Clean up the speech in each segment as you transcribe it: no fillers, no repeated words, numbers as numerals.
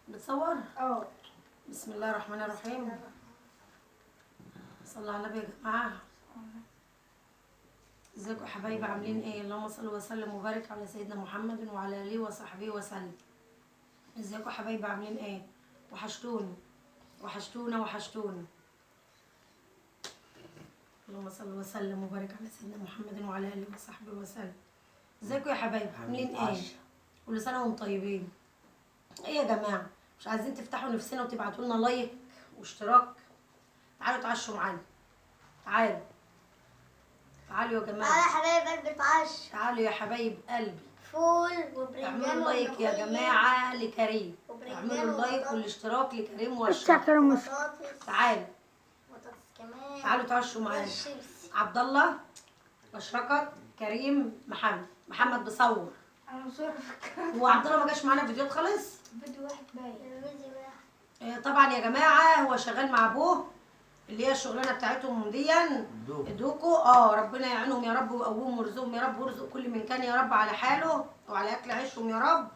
بتصور؟ اه. بسم الله الرحمن الرحيم. صلوا على النبي يا جماعة. ازيكم يا حبايبي، عاملين ايه؟ اللهم صل وسلم وبارك على سيدنا محمد وعلى اله وصحبه وسلم. ازيكم يا حبايبي، عاملين ايه؟ وحشتوني وحشتونا وحشتونا. اللهم صل وسلم وبارك على سيدنا محمد وعلى اله وصحبه وسلم. ازيكم يا حبايبي، عاملين ايه؟ كل سنة وانتم طيبين. ايه يا جماعة، مش عايزين تفتحوا نفسنا وتبعتوا لنا like واشتراك؟ تعالوا اتعشوا معانا، تعالوا تعالوا يا جماعة. تعالوا يا حبايب قلبي اتعشوا، تعالوا يا حبايب قلبي. فول وبرنجان. اعملوا like يا جماعة لكريم، اعملوا ال like والاشتراك لكريم واشتراك. تعالوا كمان، تعالوا اتعشوا معانا. عبد الله، اشرقت، كريم، محمد. محمد بصور. انا بصور. هو عبد الله ما جاش معانا فيديوهات خالص؟ فيديو واحد باين. فيديو واحد. طبعا يا جماعة هو شغال مع ابوه اللي هي الشغلانة بتاعتهم ديا دوكو. ربنا يعينهم يا رب ويقومهم ويرزقهم يا رب، ويرزق كل من كان يا رب على حاله وعلى اكل عيشهم يا رب.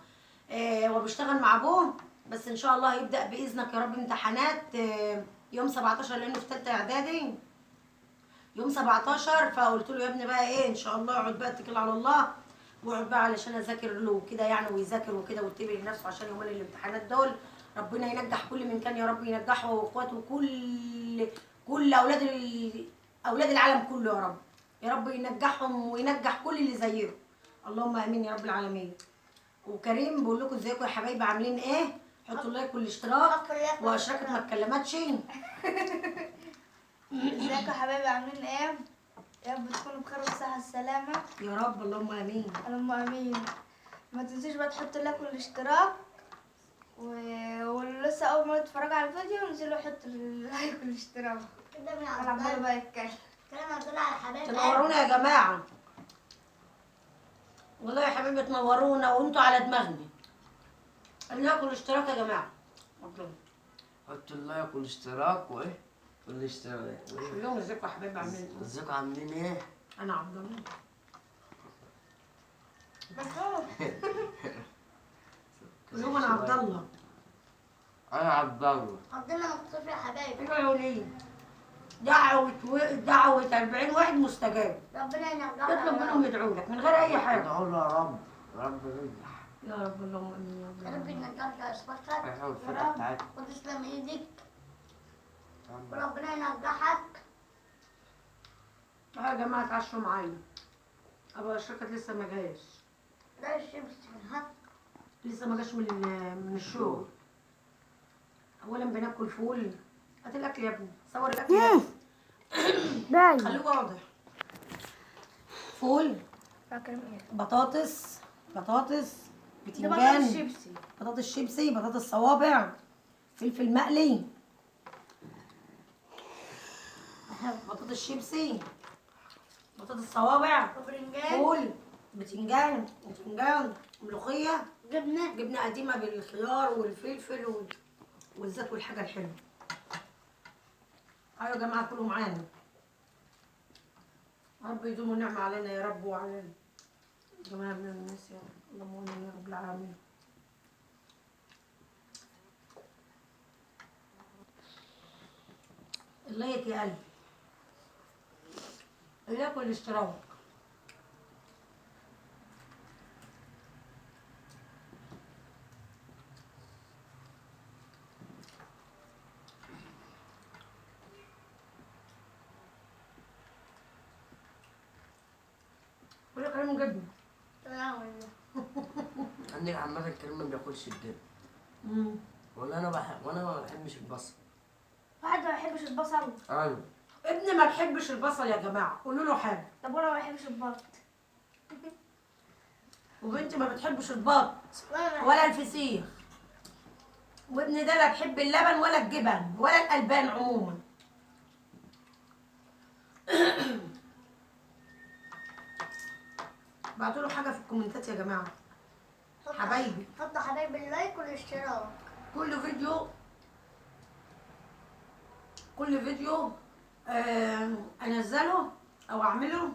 هو بيشتغل مع ابوه، بس ان شاء الله هيبدا باذنك يا رب امتحانات يوم 17، لانه في ثالثة اعدادي يوم 17. فقلت له يا ابني بقى ايه، ان شاء الله اقعد بقى اتكل على الله واقعد بقى علشان اذاكر له وكده يعني، ويذاكر وكده ويتبع لنفسه عشان يومين الامتحانات دول. ربنا ينجح كل من كان يا رب، ينجحه واخواته وكل اولاد العالم كله يا رب، يا رب ينجحهم وينجح كل اللي زيهم، اللهم امين يا رب العالمين. وكريم بقول لكم ازيكم يا حبايبي، عاملين ايه؟ حطوا ال like والاشتراك. واشركت ما اتكلمتش. ازيكم يا حبايبي، عاملين ايه؟ يا رب تكونوا بخير وبصحة السلامة يا رب، اللهم امين. اللهم امين. ما تنسوش بقى تحطوا ال like والاشتراك، واللي لسه اول مرة يتفرجوا على الفيديو انزلوا حطوا ال like والاشتراك. كده من عبد الله بقى يتكلم. كلام عبد الله على حبايبي. تنورونا يا جماعة، والله يا حبايبي تنورونا وانتوا على دماغنا. ال like والاشتراك يا جماعة. حطوا ال like والاشتراك وايه؟ والاشتراك. قول لهم ازيكم يا حبايبي، عاملين ايه؟ ازيكم عاملين ايه؟ انا عبد الله. قول لهم انا عبد الله. انا عبد الله. عبد الله مكتوب يا حبايبي. ايوه يا وليه. دعوة 40 واحد مستجاب. ربنا ينجحك. تطلب منهم يدعوا لك من غير اي حاجة. ادعوا له يا رب، يا رب ينجح. يا رب، اللهم امين يا رب. يا رب ينجحك يا اشرفت. وتسلم ايدك. وربنا ينجحك. تعالوا يا جماعة اتعشوا معانا. ابو اشرفت لسه ما جاش. ده الشيبسي لسه ما جاش من الشغل. اولا بناكل فول. هات الاكل يا ابني، صور الاكل يا ابني. خلوه واضح. فول، بطاطس، بطاطس، بتنجان، بطاطس شيبسي، بطاطس صوابع، فلفل مقلي، بطاطس شيبسي، بطاطس صوابع، فول، بتنجان، بتنجان، ملوخية، جبنه، جبنه قديمة بالخيار والفلفل والزيت والحاجة الحلوة. ايوه يا جماعة كلوا معانا. رب يدوم النعمة علينا يا رب وعلى جماعة من الناس يا رب، اللهم امين يا رب العالمين. ال like يا قلبي، ال like والاشتراك. ولا كريم جبنه. عندك عامة كريم ما بياكلش الجبن. ولا انا بحب، وانا ما بحبش البصل. واحد ما بيحبش البصل؟ انا ابني ما بيحبش البصل يا جماعة، قولوا له حاجة. طب وانا ما بحبش البط. وبنتي ما بتحبش البط ولا الفسيخ. وابني ده لا بيحب اللبن ولا الجبن ولا الالبان عموما. بعتوا له حاجة في الكومنتات يا جماعة حبايبي. حطوا حبايبي ال like والاشتراك. كل فيديو، كل فيديو انزله او اعمله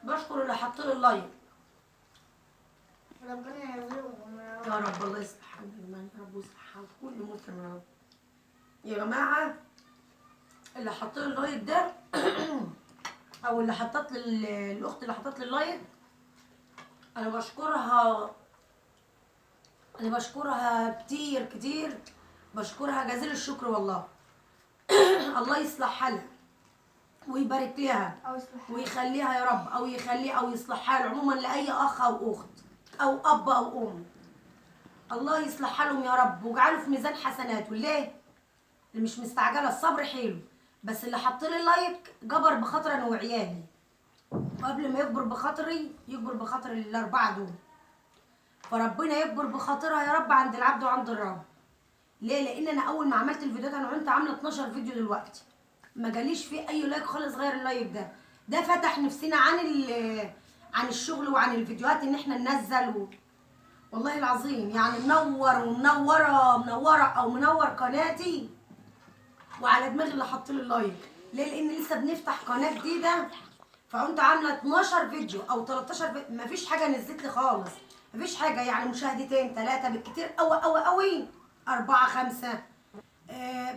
بشكر اللي حط لي ال like. ربنا يرزقهم يا رب. يا رب الله يصلح حالنا يا رب ويصلح حال كل مسلم يا رب. يا جماعة اللي حط لي ال like ده او اللي حطت لي الاخت اللي حطت لي ال like، انا بشكرها، انا بشكرها كتير كتير، بشكرها جزيل الشكر والله. الله يصلح حالها ويبارك لها ويخليها يا رب، او يخليها او يصلح حاله عموما لاي اخ او اخت او اب او ام. الله يصلح حالهم يا رب واجعله في ميزان حسناته. ليه؟ اللي مش مستعجلة الصبر حلو، بس اللي حط لي like جبر بخاطر انا وعيالي، وقبل ما يكبر بخاطري يكبر بخاطر الاربعة دول، فربنا يكبر بخاطرها يا رب عند العبد وعند الرب. ليه؟ لان انا اول ما عملت الفيديوهات انا كنت عامله 12 فيديو دلوقتي، ما جاليش فيه اي like خالص غير ال like ده. ده فتح نفسنا عن الشغل وعن الفيديوهات ان احنا ننزل والله العظيم يعني منور ومنوره، منورة او منور قناتي وعلى دماغي اللي حط لي ال like. ليه؟ لان لسه بنفتح قناة جديدة، فكنت عامله 12 فيديو او 13 فيديو، مفيش حاجة نزلت لي خالص، مفيش حاجة، يعني مشاهدتين 3 بالكتير قوي قوي قوي 4 5،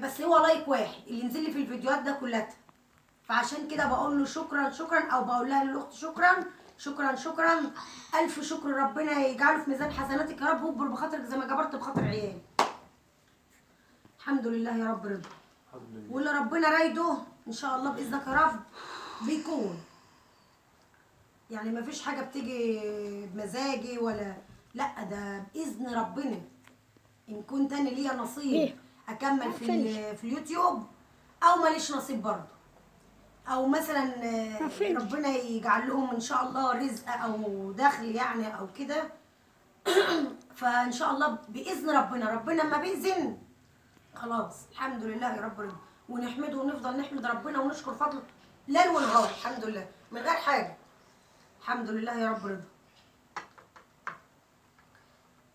بس هو like واحد اللي نزل لي في الفيديوهات ده كلها. فعشان كده بقول له شكرا شكرا، او بقول لها للاخت شكرا شكرا شكرا، الف شكر، ربنا يجعله في ميزان حسناتك يا رب ويكبر بخاطرك زي ما جبرت بخاطر عيالي. الحمد لله يا رب رضا، واللي ربنا رايده ان شاء الله باذنك يا رب بيكون. يعني مفيش حاجة بتيجي بمزاجي ولا لا، ده باذن ربنا. ان كنت انا ليا نصيب اكمل في اليوتيوب او ماليش نصيب برضه، او مثلا ربنا يجعل لهم ان شاء الله رزق او دخل يعني او كده. فان شاء الله باذن ربنا، ربنا ما بيذن خلاص الحمد لله يا رب رضا، ونحمده ونفضل نحمد ربنا ونشكر فضله ليل ونهار الحمد لله من غير حاجة. الحمد لله يا رب رضا.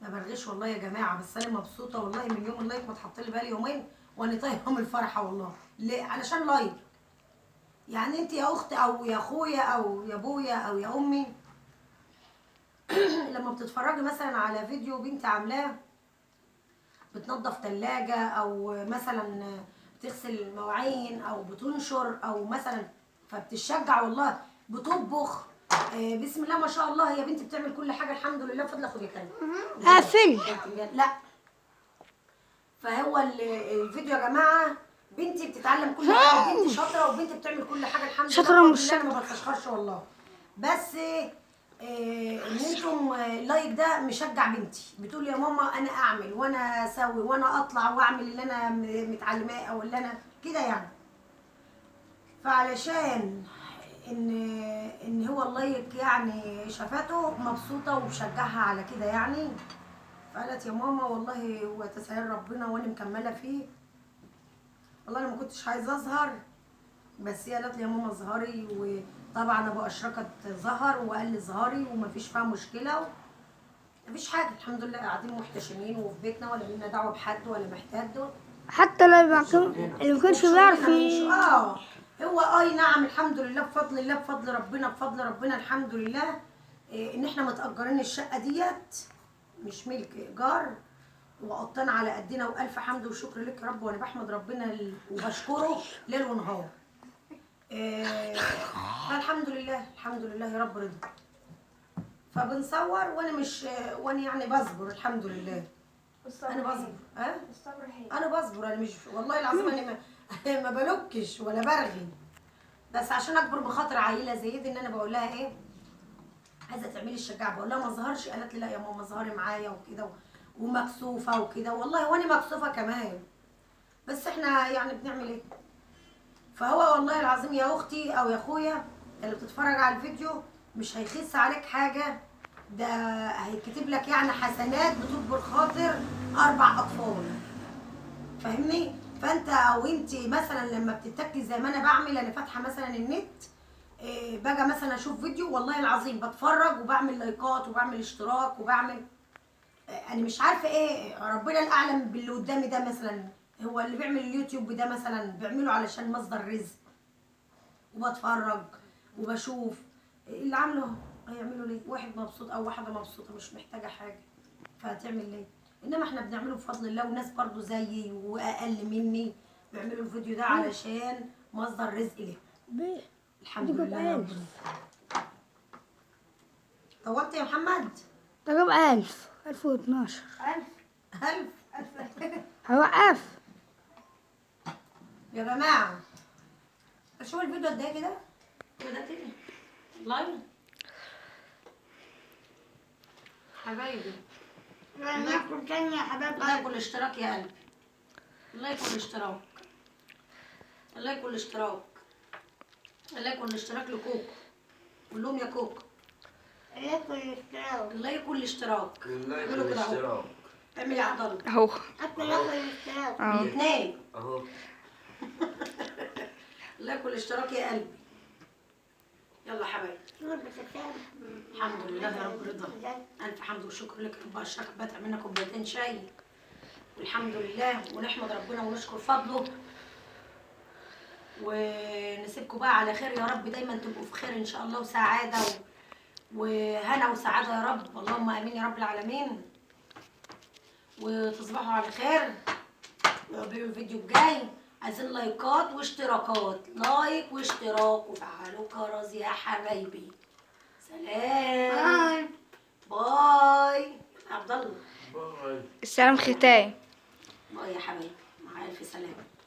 ما برغيش والله يا جماعة، بس انا مبسوطة والله من يوم ال like ما اتحط لي بالي يومين وانا طايره من الفرحة والله. ليه؟ علشان like. يعني انت يا اختي او يا اخويا او يا ابويا او يا امي لما بتتفرجي مثلا على فيديو بنتي عاملاه بتنظف ثلاجه او مثلا بتغسل مواعين او بتنشر او مثلا، فبتشجع والله، بتطبخ، بسم الله ما شاء الله يا بنتي بتعمل كل حاجة الحمد لله. فضل اخد الكلمة قافل. لا فهو الفيديو يا جماعة بنتي بتتعلم كل حاجة، بنتي شاطرة وبنتي بتعمل كل حاجة الحمد لله. شاطرة ومش شاطرة، ما بتفشخرش والله. بس ان انتم ال like ده مشجع بنتي، بتقول يا ماما انا اعمل وانا اسوي وانا اطلع واعمل اللي انا متعلماه او اللي انا كده يعني. فعلشان ان هو ال like يعني شافته مبسوطة وبشجعها على كده يعني. فقالت يا ماما والله هو تسهيل ربنا وانا مكملة فيه، والله انا ما كنتش عايزه اظهر، بس هي قالت لي يا ماما اظهري، وطبعا ابو اشركت ظهر وقال لي اظهري ومفيش فيها مشكلة مفيش حاجة الحمد لله، قاعدين محتشمين وفي بيتنا ولا لنا دعوه بحد ولا محتاج، حتى لو اللي ما كانش بيعرف هو اي نعم الحمد لله بفضل الله بفضل ربنا بفضل ربنا الحمد لله ان احنا متاجرين الشقة ديت مش ملك ايجار، وقطنا على قدنا، والف حمد وشكر لك يا رب، وانا بحمد ربنا وبشكره ليل ونهار. فالحمد لله الحمد لله يا رب رضا. فبنصور وانا مش وانا يعني بصبر الحمد لله. انا بصبر الصبر حلو. انا بصبر، انا مش والله العظيم انا ما بلكش ولا برغي، بس عشان اكبر بخاطر عيله زي دي ان انا بقول لها ايه عايزه تعملي الشجاعة، بقول لها ما اظهرش، قالت لي لا يا ماما اظهري معايا وكده ومكسوفه وكده، والله وانا مكسوفه كمان، بس احنا يعني بنعمل ايه. فهو والله العظيم يا اختي او يا اخويا اللي بتتفرج على الفيديو مش هيخس عليك حاجة، ده هيكتب لك يعني حسنات بتكبر خاطر 4 اطفال، فاهمني؟ فانت او انت مثلا لما بتتكي زي ما انا بعمل، انا فاتحة مثلا النت باجي مثلا اشوف فيديو والله العظيم بتفرج وبعمل لايكات وبعمل اشتراك وبعمل، انا مش عارفه ايه، ربنا الاعلم باللي قدامي ده، مثلا هو اللي بيعمل اليوتيوب ده مثلا بيعمله علشان مصدر رزق، وبتفرج وبشوف اللي عامله. هيعملوا ليه؟ واحد مبسوط او واحدة مبسوطة مش محتاجه حاجة، فهتعمل ليه؟ انما احنا بنعمله بفضل الله، وناس برضو زيي واقل مني بيعملوا الفيديو ده علشان مصدر رزق ليهم. الحمد لله يا رب. طولت يا محمد؟ ده جاب 1000 1012. 1000 1000 هوقف يا جماعة. شوف الفيديو قد ايه كده؟ كده تاني live حبايبي. ناكل تاني يا حبايبي. like والاشتراك يا قلبي، like والاشتراك، like والاشتراك، like والاشتراك لكوكو. قول لهم يا كوكو like والاشتراك، like والاشتراك، like والاشتراك. اعمل يا عبد الله اهو، like والاشتراك الاثنين اهو. like والاشتراك يا قلبي. يلا حبايبي، الحمد لله يا رب رضا، الف حمد وشكر لك رب. اشرك بتعمل لنا كوبايتين شاي والحمد لله، ونحمد ربنا ونشكر فضله، ونسيبكم بقى على خير يا رب. دايما تبقوا في خير ان شاء الله، وسعادة وهنا وسعادة يا رب، اللهم امين يا رب العالمين. وتصبحوا على خير، وقابلوا الفيديو الجاي. عايزين لايكات واشتراكات، like واشتراك وفعلوا الجرس يا حبايبي. سلام، bye. عبد الله bye. السلام ختام.